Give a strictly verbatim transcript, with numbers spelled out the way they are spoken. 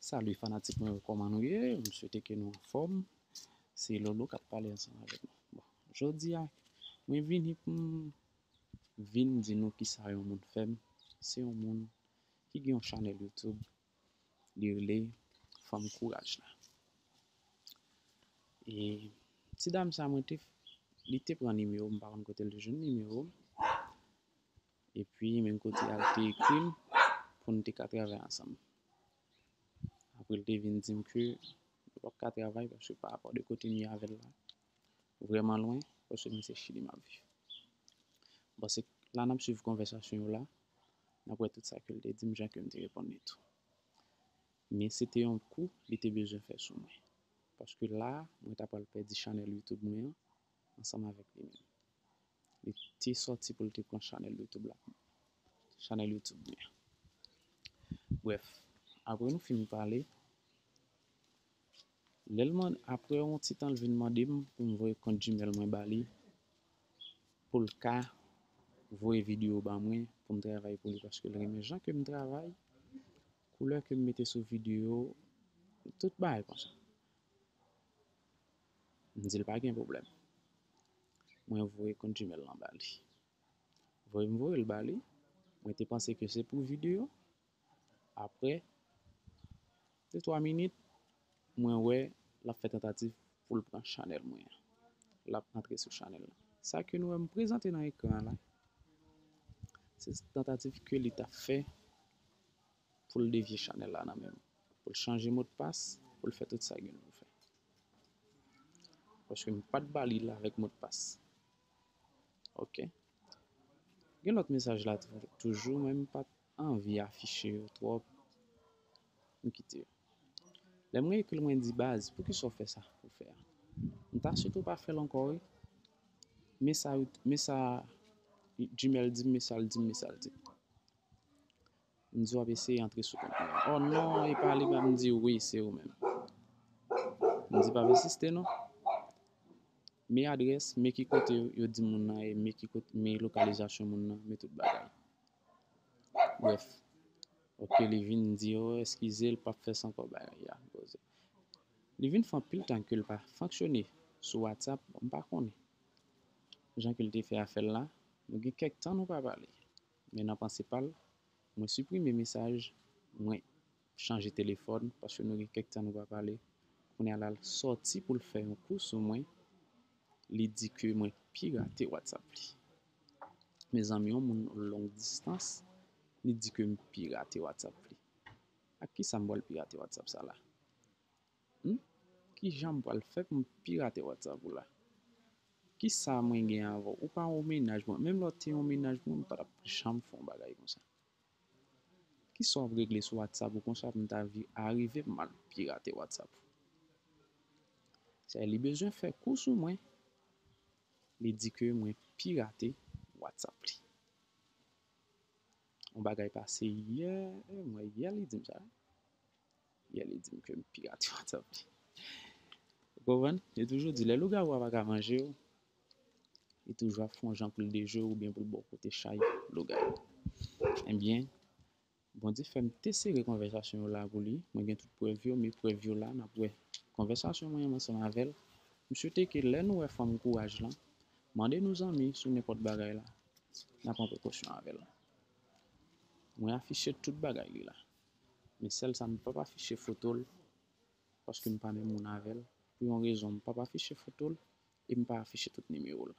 Salut fanatik mwen yo, kòman nou ye? M swete ke nou anfòm. Se Lolo k ap pale ansanm avèk nou. Bon, jodi a, mwen vini pou m vin di nou kisa yon moun fè m. Se yon moun ki gen yon chanèl YouTube, li rele Fanm Kouraj la. E ti dam sa mwen te, li te pran nimewo m, m pa konn kote l te jwenn nimewo m. Epi menm kote a l te ekri m pou n te ka travay ansanm. Apre l te vin di m ke nou p ap ka travay paske pa rapò de kote m ye avè l la vrèman lwen, paske mwen se Chili m ap viv. M panse la n ap swiv konvèsasyon yo la, n ap wè tout sa ke l te di m, jan ke m te reponn li tou. Men se te yon kou li te bezwen fè sou mwen. Paske la, mwen ta pral pèdi chanèl YouTube mwen an ansanm avèk li menm. Li te sòti pou l te pran chanèl YouTube la. Chanèl YouTube mwen an. Brèf, apre nou fin pale, lè l mande, apre yon ti tan, l vin mande m pou m voye kont Gmail mwen ba li, pou l ka voye videyo ba mwen, pou m travay pou li, paske l renmen jan ke m travay, koulè ke m mete sou videyo, tout bagay konsa. M di l pa gen pwoblèm. Mwen voye kont Gmail lan ba li. Voye m voye l ba li. Mwen te panse ke se pou videyo. Apre de twa minit, mwen wè l ap fè tantativ pou l pran chanèl mwen an. L ap antre sou chanèl la. Sa ke nou wè m prezante nan ekran an la, se tantativ ke li t ap fè pou l devye chanèl la nan men m, pou l chanje modpas, pou l fè tout sa gen pou fè. Paske m pa t ba li l avèk modpas. Ok. Gen lòt mesaj la tou- toujou, men m pa t anvi afiche yo twòp. M kite yo. Lè mwen ekri l, mwen di, "Baz, poukisa w fè sa ou fè a? M ta swete w pa fè l ankò, wi." Men sa, men sa Gmail di m, men sa l di m, men sa l di m. M di, "W ap eseye antre sou kont mwen." "Oh non, e pa li, pa." M di, "Wi, se ou menm." M di, "Pa pèsiste non. Men adrès, men ki kote yo di moun nan ye, men ki kote, men lokalizasyon moun nan, men tout bagay." Brèf. Ok, li vin di, "Oh, eskize, l p ap fè sa ankò, bagay la poze." Li vin fè anpil tan ke l pa fonksyone sou WhatsApp, m pa konnen. Jan ke l te fè afè l la, nou gen kèk tan nou pa pale. Men nan panse pa l, mwen siprime mesaj, mwen chanje telefòn, paske nou gen kèk tan nou pa pale. Kounye a la, l sòti pou l fè yon kou sou mwen, li di ke mwen pirate WhatsApp li. Mezanmi, yon moun long distans, li di ke m pirate WhatsApp li. Ak kisa m pral pirate WhatsApp sa la? Hmm? Kijan m pral fè pou m pirate WhatsApp ou la? Kisa mwen gen avè w? Ou pa yon mennaj mwen. Menm lè w te yon mennaj mwen, m pa t ap janm fè yon bagay konsa. Kisa w ap regle sou WhatsApp ou konsa pou m ta vi- arive pou m al pirate WhatsApp ou? Sa li bezwen fè kou sou mwen. Li di ke mwen pirate WhatsApp li. Yon bagay pase yè, mwen yè li di m sa. Yè li di m ke m pirate WhatsApp li. Ou konprann? Yo toujou di, lè lougawou a pa ka manje w, li toujou ap fè yon jan pou l deje w oubyen pou l ba w kote chay lougawou. Ebyen, Bondye fè m te sere konvèsasyon yo la pou li. Mwen gen tout prèv yo, men prèv yo la, n ap wè konvèsasyon mwen ansanm avè l. M swete ke lè nou wè Fanm Kouraj lan, mande nou zanmi sou nenpòt bagay la, n a pran prekosyon avè l. Mwen afiche tout bagay li la. Men sèl sa, m p ap afiche foto l, paske m pa menm moun avè l. Pou yon rezon, m p ap afiche foto l e m pa afiche tout nimewo l.